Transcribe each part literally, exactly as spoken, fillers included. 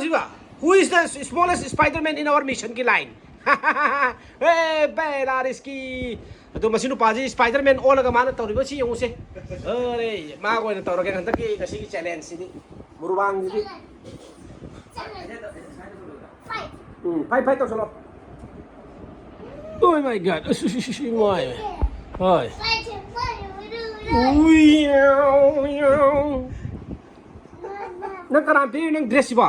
ꯁꯤꯕ, who is the smallest Spider-Man in our mission ꯀꯤ line? ꯑꯦ ꯕꯦꯂꯥꯔꯤꯁꯀꯤ꯫ ꯑꯗꯣ ꯃꯁꯤ ꯅꯨꯄꯥꯁꯤ Spider-Man ꯑꯣꯜꯂꯒ ꯃꯥꯅ ꯇꯧꯔꯤꯕ ꯁꯤ ꯌꯦꯡꯉꯨꯁꯦ꯫ ꯑꯔꯦ, ꯃꯥꯒ ꯑꯣꯏꯅ ꯇꯧꯔꯒꯦ ꯍꯟꯗꯛꯀꯤ ꯉꯁꯤꯒꯤ ꯆꯦꯂꯦꯟꯖꯁꯤꯗꯤ꯫ ꯃꯨꯔꯨꯕꯥꯡꯁꯤꯗꯤ꯫ ꯎꯝ, ꯐꯥꯏ ꯐꯥꯏ ꯇꯧꯁꯜꯂꯣ꯫ Oh my God. ꯑꯁ, ꯑꯁ, ꯑꯁ, ꯑꯁ, ꯏꯃꯥꯏ꯫ ꯍꯣꯏ꯫ ꯎꯏ, ꯌꯥꯎ, ꯌꯥꯎ꯫ ꯅꯪ ꯀꯅꯥ ꯄꯤꯔꯤ ꯅꯪ ꯗ꯭ꯔꯦꯁꯁꯤꯕꯣ?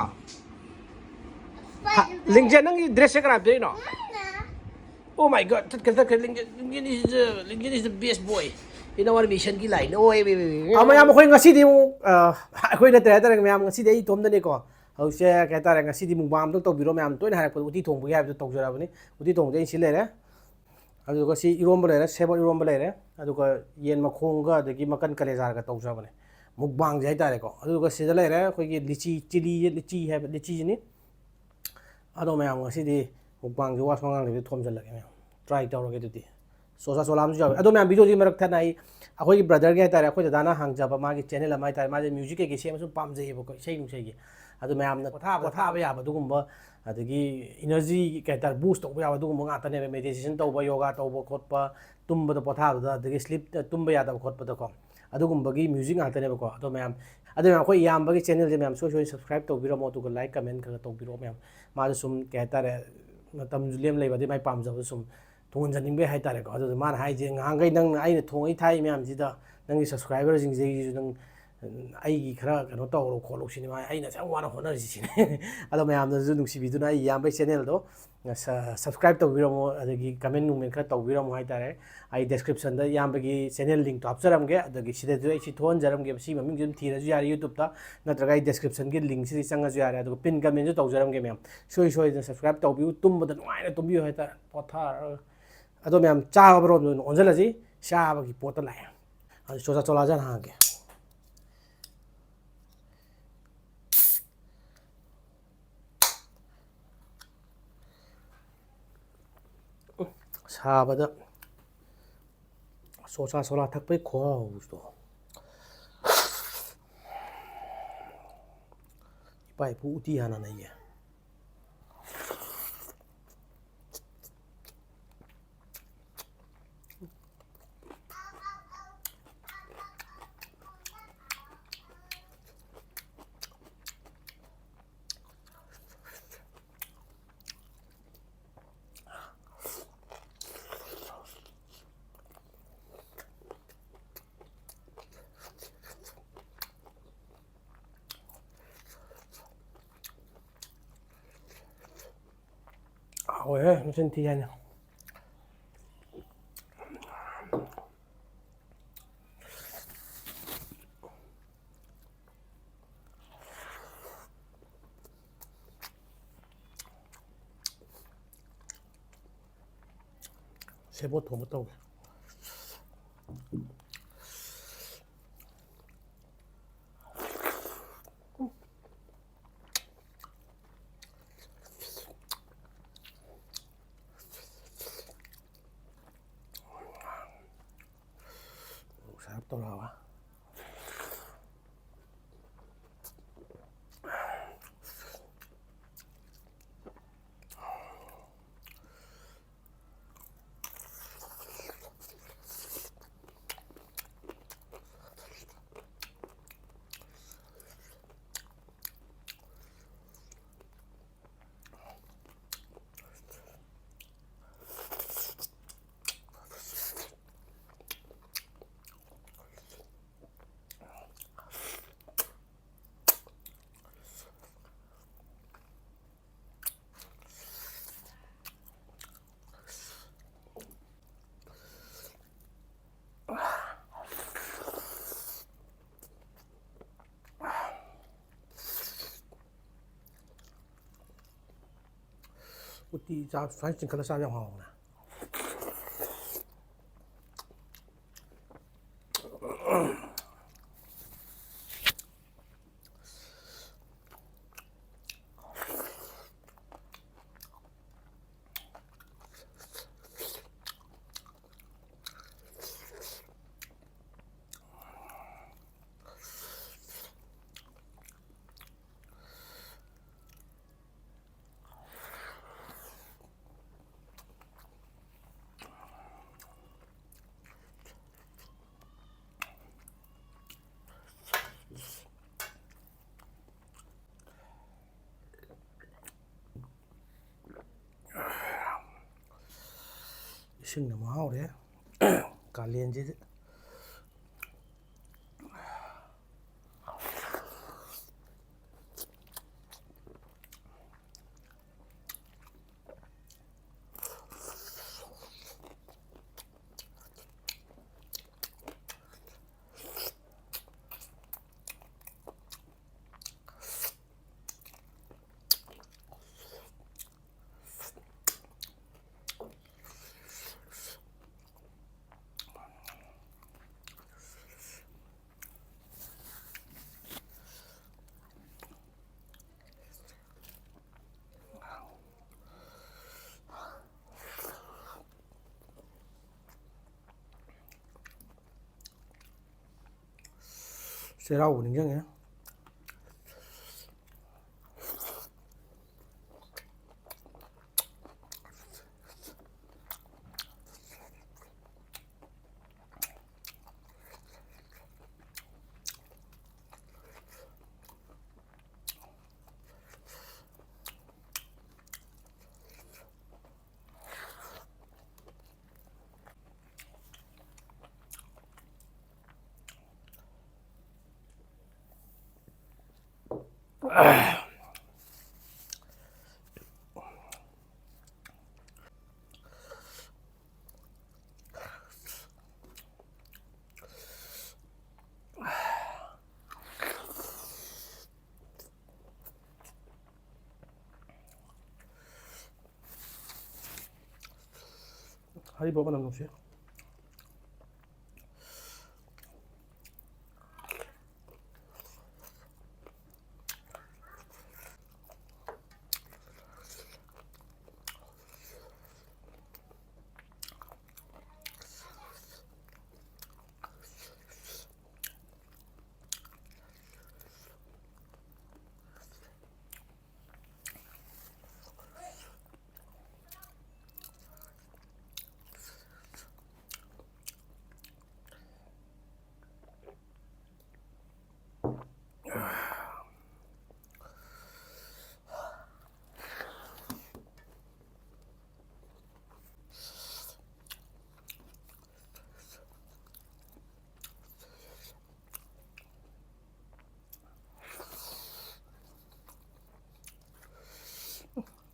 ꯍꯥ, ꯂꯤꯡꯖꯦꯜ, ꯅꯪꯒꯤ ꯗ꯭ꯔꯦꯁꯁꯦ ꯀꯅꯥ ꯄꯤꯔꯤꯅꯣ? Oh my God, ꯆꯠꯈ꯭ꯔꯦ, ꯆꯠꯈ꯭ꯔꯦ, ꯂꯤꯡꯖꯦꯜ, ꯂꯤꯡꯖꯦꯜ is the, ꯂꯤꯡꯖꯦꯜ is the best boy in our mission ꯒꯤ line. ꯑꯣꯏ, ꯑꯣꯏ, ꯑꯣꯏ, ꯑꯣꯏ꯫ ꯑꯥ, ꯃꯌꯥꯝ, ꯑꯩꯈꯣꯏ ꯉꯁꯤꯗꯤ ꯑꯃꯨꯛ, ꯑ, ꯑꯩꯈꯣꯏ ꯅꯠꯇ꯭ꯔꯦ ꯍꯥꯏꯇꯥꯔꯦ, ꯃꯌꯥꯝ, ꯉꯁꯤꯗꯤ ꯑꯩ ꯏꯇꯣꯝꯗꯅꯤꯀꯣ꯫ ꯍꯧꯖꯤꯛꯁꯦ ꯀꯩ ꯍꯥꯏꯇꯥꯔꯦ, ꯉꯁꯤꯗꯤ ꯃꯨꯛꯕꯥꯡ ꯑꯝꯇꯪ ꯇꯧꯕꯤꯔꯣ ꯃꯌꯥꯝ, ꯇꯣꯏꯅ ꯍꯥꯏꯔꯛꯄꯗꯣ ꯎꯇꯤ ꯊꯣꯡꯕꯒꯤ ꯍꯥꯏꯕꯗꯣ ꯇꯧꯖꯔꯕꯅꯤ꯫ ꯎꯇꯤ ꯊꯣꯡꯕꯗꯤ ꯑꯩ ꯁꯤ ꯂꯩꯔꯦ꯫ ꯑꯗꯨꯒ ꯁꯤ ꯏꯔꯣꯝꯕ ꯂꯩꯔꯦ, ꯁꯦꯕꯣꯠ ꯏꯔꯣꯝꯕ ꯂꯩꯔꯦ꯫ ꯑꯗꯨꯒ ꯌꯦꯟ ꯃꯈꯣꯡꯒ ꯑꯗꯒꯤ ꯃꯀꯟ ꯀꯂꯦꯖꯥꯒ ꯇꯧꯖꯕꯅꯦ ꯃꯨꯛꯕꯥꯡꯁꯦ ꯍꯥꯏꯇꯥꯔꯦꯀꯣ꯫ ꯑꯗꯨꯒ ꯁꯤꯗ ꯂꯩꯔꯦ ꯑꯩꯈꯣꯏꯒꯤ ꯂꯤꯆꯤ, ꯆꯤꯂꯤ, ꯂꯤꯆꯤ ꯍꯥꯏꯕ ꯂꯤꯆꯤꯁꯤꯅꯤ꯫ ꯑꯗꯣ ꯃꯌꯥꯝ ꯉꯁꯤꯗꯤ ꯃꯨꯛꯕꯥꯡꯁꯦ ꯋꯥꯁꯨ ꯉꯥꯡꯗꯕꯤꯗ ꯊꯣꯝꯖꯤꯜꯂꯒꯦ ꯃꯌꯥꯝ꯫ Try ꯇꯧꯔꯒꯦ ꯑꯗꯨꯗꯤ꯫ ꯁꯣꯁꯥ ꯁꯣꯂꯥ ꯑꯃꯁꯨ ꯌꯥꯎꯋꯦ꯫ ꯑꯗꯣ ꯃꯌꯥꯝ ꯚꯤꯗꯤꯑꯣꯁꯤ ꯃꯔꯛ ꯊꯠꯅ ꯑꯩ ꯑꯩꯈꯣꯏꯒꯤ brother ꯒꯤ ꯍꯥꯏꯇꯥꯔꯦ, ꯑꯩꯈꯣꯏ ꯗꯗꯥꯅ ꯍꯥꯡꯖꯕ ꯃꯥꯒꯤ channel ꯑꯃ ꯍꯥꯏꯇꯥꯔꯦ, ꯃꯥꯁꯦ music ꯀꯩꯀꯩ ꯁꯦꯝꯕ ꯁꯨꯝ ꯄꯥꯝꯖꯩꯌꯦꯕꯀꯣ, ꯏꯁꯩ ꯅꯨꯡꯁꯩꯒꯤ꯫ ꯑꯗꯣ ꯃꯌꯥꯝꯅ ꯄꯣꯊꯥꯕ, ꯄꯣꯊꯥꯕ ꯌꯥꯕ ꯑꯗꯨꯒꯨꯝꯕ, ꯑꯗꯒꯤ energy ꯀꯩ ꯍꯥꯏꯇꯥꯔꯦ, boost ꯇꯧꯕ ꯌꯥꯕ ꯑꯗꯨꯒꯨꯝꯕ ꯉꯥꯛꯇꯅꯦꯕ, meditation ꯇꯧꯕ, yoga ꯇꯧꯕ ꯈꯣꯠꯄ, ꯇꯨꯝꯕꯗ ꯄꯣꯊꯥꯕꯗ, ꯑꯗꯒꯤ sleep, ꯇꯨꯝꯕ ꯌꯥꯗꯕ ꯈꯣꯠꯄꯗꯀꯣ꯫ ꯑꯗꯨꯒꯨꯝꯕꯒꯤ music ꯉꯥꯛꯇꯅꯦꯕꯀꯣ꯫ ꯑꯗꯣ ꯃꯌꯥꯝ, ꯑꯗꯣ ꯃꯌꯥꯝ ꯑꯩꯈꯣꯏ ꯏꯌꯥꯝꯕꯒꯤ channel ꯁꯦ ꯃꯌꯥꯝ ꯁꯣꯏ ꯁꯣꯏ subscribe ꯇꯧꯕꯤꯔꯝꯃꯣ, ꯑꯗꯨꯒ like, comment ꯈꯔ ꯈꯔ ꯇꯧꯕꯤꯔꯛꯑꯣ ꯃꯌꯥꯝ꯫ ꯃꯥꯁꯨ ꯁꯨꯝ ꯀꯩ ꯍꯥꯏꯇꯥꯔꯦ, ꯃꯇꯝꯁꯨ ꯂꯦꯝ ꯂꯩꯕ, ꯑꯗꯩ ꯃꯥꯏ ꯄꯥꯝꯖꯕ ꯁꯨꯝ ꯊꯨꯡꯍꯟꯖꯅꯤꯡꯕꯩ ꯍꯥꯏꯇꯥꯔꯦꯀꯣ꯫ ꯑꯗꯨꯗ ꯃꯥꯅ ꯍꯥꯏꯁꯦ, "ꯉꯍꯥꯟꯈꯩ ꯅꯪꯅ ꯑꯩꯅ ꯊꯣꯡꯉꯩ ꯊꯥꯛꯏ ꯃꯌꯥꯝꯁꯤꯗ ꯅꯪꯒꯤ subscriber ꯁꯤꯡꯁꯤꯗꯒꯤꯁꯨ ꯅꯪ, ꯎꯝ, ꯑꯩꯒꯤ ꯈꯔ ꯀꯩꯅꯣ ꯇꯧꯔꯣ ꯈꯣꯠꯂꯣ ꯁꯤꯅꯤ, ꯃꯥ ꯑꯩꯅ ꯑꯁꯨꯛ ꯌꯥꯝ ꯋꯥꯅ ꯍꯣꯠꯅꯔꯤꯁꯤ" ꯁꯤꯅꯤ꯫ ꯑꯗꯣ ꯃꯌꯥꯝꯅꯁꯨ ꯅꯨꯡꯁꯤꯕꯤꯗꯨꯅ ꯑꯩ ꯏꯌꯥꯝꯕꯩ channel ꯗꯣ ꯁ-, subscribe ꯇꯧꯕꯤꯔꯝꯃꯣ, ꯑꯗꯒꯤ comment ꯅꯨꯡꯃꯦꯟ ꯈꯔ ꯇꯧꯕꯤꯔꯝꯃꯣ ꯍꯥꯏꯇꯥꯔꯦ꯫ ꯑꯩ description ꯗ ꯏꯌꯥꯝꯕꯒꯤ channel link ꯇꯣ ꯍꯥꯞꯆꯔꯝꯒꯦ, ꯑꯗꯒꯤ ꯁꯤꯗꯁꯨ ꯑꯩ ꯁꯤ ꯊꯣꯛꯍꯟꯖꯔꯝꯒꯦꯕ, ꯁꯤ ꯃꯃꯤꯡꯁꯦ ꯑꯗꯨꯝ ꯊꯤꯔꯁꯨ ꯌꯥꯔꯦ YouTube ꯇ, ꯅꯠꯇ꯭ꯔꯒ ꯑꯩ description ꯒꯤ link ꯁꯤꯗ ꯆꯪꯉꯁꯨ ꯌꯥꯔꯦ, ꯑꯗꯨꯒ pin comment ꯁꯨ ꯇꯧꯖꯔꯝꯒꯦ ꯃꯌꯥꯝ꯫ ꯁꯣꯏ ꯁꯣꯏꯗꯅ subscribe ꯇꯧꯕꯤꯌꯨ, ꯇꯨꯝꯕꯗ ꯅꯨꯡꯉꯥꯏꯅ ꯇꯨꯝꯕꯤꯌꯨ ꯍꯥꯏꯇꯥꯔꯦ, ꯄꯣꯊꯥꯔꯒ꯫ ꯑꯗꯣ ꯃꯌꯥꯝ ꯆꯥꯕꯔꯣꯝꯗ ꯑꯣꯏꯅ ꯑꯣꯟꯁꯤꯜꯂꯁꯤ, ꯆꯥꯕꯒꯤ ꯄꯣꯠꯇ ꯂꯥꯛꯑꯦ꯫ ꯑꯗꯨ ꯆꯣꯆꯥ ꯆꯣꯂꯥꯁꯦ ꯍꯥꯟꯅ ꯍꯥꯡꯒꯦ꯫ ꯁꯥꯕꯗ ꯆꯣꯆꯥ ꯆꯣꯂꯥ ꯊꯛꯄꯩ ꯈꯨꯍꯥꯎꯗꯣ꯫ ꯏꯄꯥ ꯏꯄꯨ ꯎꯇꯤ ꯍꯥꯟꯅ ꯅꯩꯒꯦ꯫ ꯍꯥꯎꯋꯦꯍꯦ, ꯃꯆꯤꯟ ꯊꯤ ꯍꯥꯏꯅ꯫ ꯁꯦꯕꯣꯠ ꯊꯣꯡꯕ ꯇꯧꯒꯦ꯫ ꯁꯥꯔꯞ ꯇꯧꯔꯛꯑꯕ꯫ ꯎꯇꯤ ꯆꯥ-, ꯁꯨꯃꯥꯏꯅ ꯆꯤꯡꯈꯠꯂ ꯆꯥꯕ ꯌꯥꯝ ꯍꯥꯎꯕꯅꯦ꯫ ꯁꯤꯡꯅ ꯃꯍꯥꯎꯔꯦ ꯀꯥꯂꯦꯟꯁꯤꯗꯤ꯫ ꯆꯩꯔꯥꯎꯕ ꯅꯤꯡꯁꯤꯡꯉꯦ꯫ ꯍꯔꯤꯕꯣꯞ ꯃꯅꯝ ꯅꯨꯡꯁꯤ꯫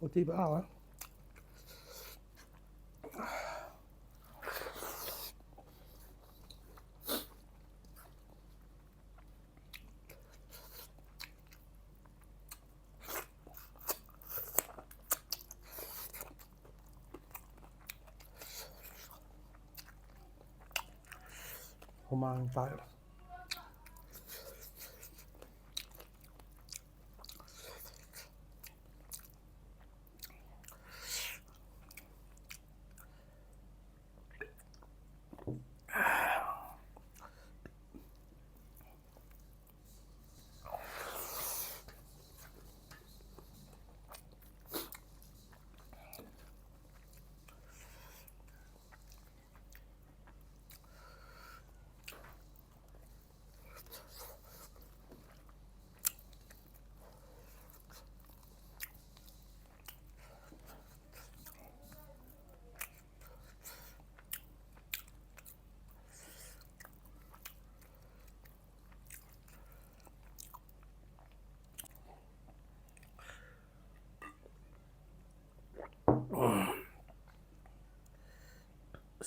ꯎꯇꯤꯕꯨ ꯍꯥꯎꯋꯦ꯫ ꯍꯨꯃꯥꯡ ꯇꯥꯏ꯫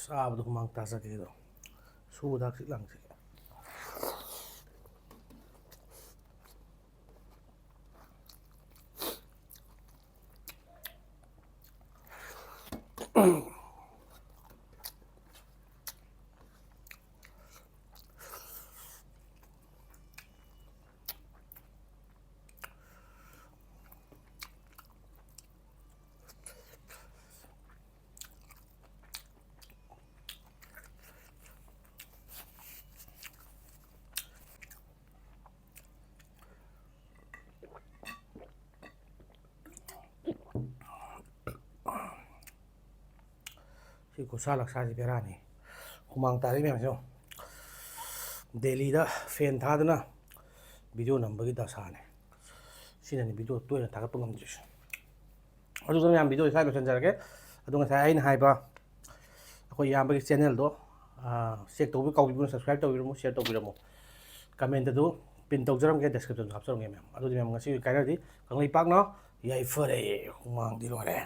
ꯆꯥꯕꯗ ꯍꯨꯃꯥꯡ ꯇꯥꯖꯒꯦꯗꯣ꯫ ꯁꯨꯕꯗ ꯍꯛꯆꯤꯠ ꯂꯥꯡꯖꯒꯦ꯫ ꯁꯤ ꯈꯨꯠꯁꯥ ꯂꯛꯁꯥꯁꯤ ꯕꯦꯔꯥꯅꯤ꯫ ꯍꯨꯃꯥꯡ ꯇꯥꯔꯤ ꯃꯌꯥꯝꯁꯦ ꯌꯦꯡꯉꯣ꯫ ꯗꯦꯜꯂꯤꯗ ꯐꯦꯟ ꯊꯥꯗꯅ ꯚꯤꯗꯤꯑꯣ ꯅꯝꯕꯒꯤ ꯗꯁꯥꯅꯦ꯫ ꯁꯤꯅꯅꯤ ꯚꯤꯗꯤꯑꯣ ꯇꯣꯏꯅ ꯊꯥꯒꯠꯄ ꯉꯝꯗ꯭ꯔꯤꯁꯦ꯫ ꯑꯗꯨꯗꯨꯅ ꯃꯌꯥꯝ ꯚꯤꯗꯤꯑꯣꯁꯦ ꯁ꯭ꯋꯥꯏ ꯂꯣꯏꯁꯤꯟꯖꯔꯒꯦ꯫ ꯑꯗꯣ ꯉꯁꯥꯏ ꯑꯩꯅ ꯍꯥꯏꯕ ꯑꯩꯈꯣꯏ ꯏꯌꯥꯝꯕꯒꯤ ꯆꯦꯅꯦꯜꯗꯣ, ꯑꯥ, ꯆꯦꯛ ꯇꯧꯕ ꯀꯥꯎꯕꯤꯒꯅꯨ, ꯁꯕꯁꯀ꯭ꯔꯥꯏꯕ ꯇꯧꯕꯤꯔꯝꯃꯨ, ꯁꯤꯌꯔ ꯇꯧꯕꯤꯔꯝꯃꯨ꯫ ꯀꯃꯦꯟꯇ ꯑꯗꯨ ꯄꯤꯟ ꯇꯧꯖꯔꯝꯒꯦ, ꯗꯦꯁꯀ꯭ꯔꯤꯞꯁꯟꯗ ꯍꯥꯞꯆꯔꯝꯒꯦ ꯃꯌꯥꯝ꯫ ꯑꯗꯨꯗꯤ ꯃꯌꯥꯝ ꯉꯁꯤꯒꯤ ꯀꯥꯏꯅꯔꯗꯤ ꯀꯪꯂꯩꯄꯥꯛꯅ ꯌꯥꯏꯐꯔꯦ, ꯍꯨꯃꯥꯡꯗꯤ ꯂꯣꯏꯔꯦ꯫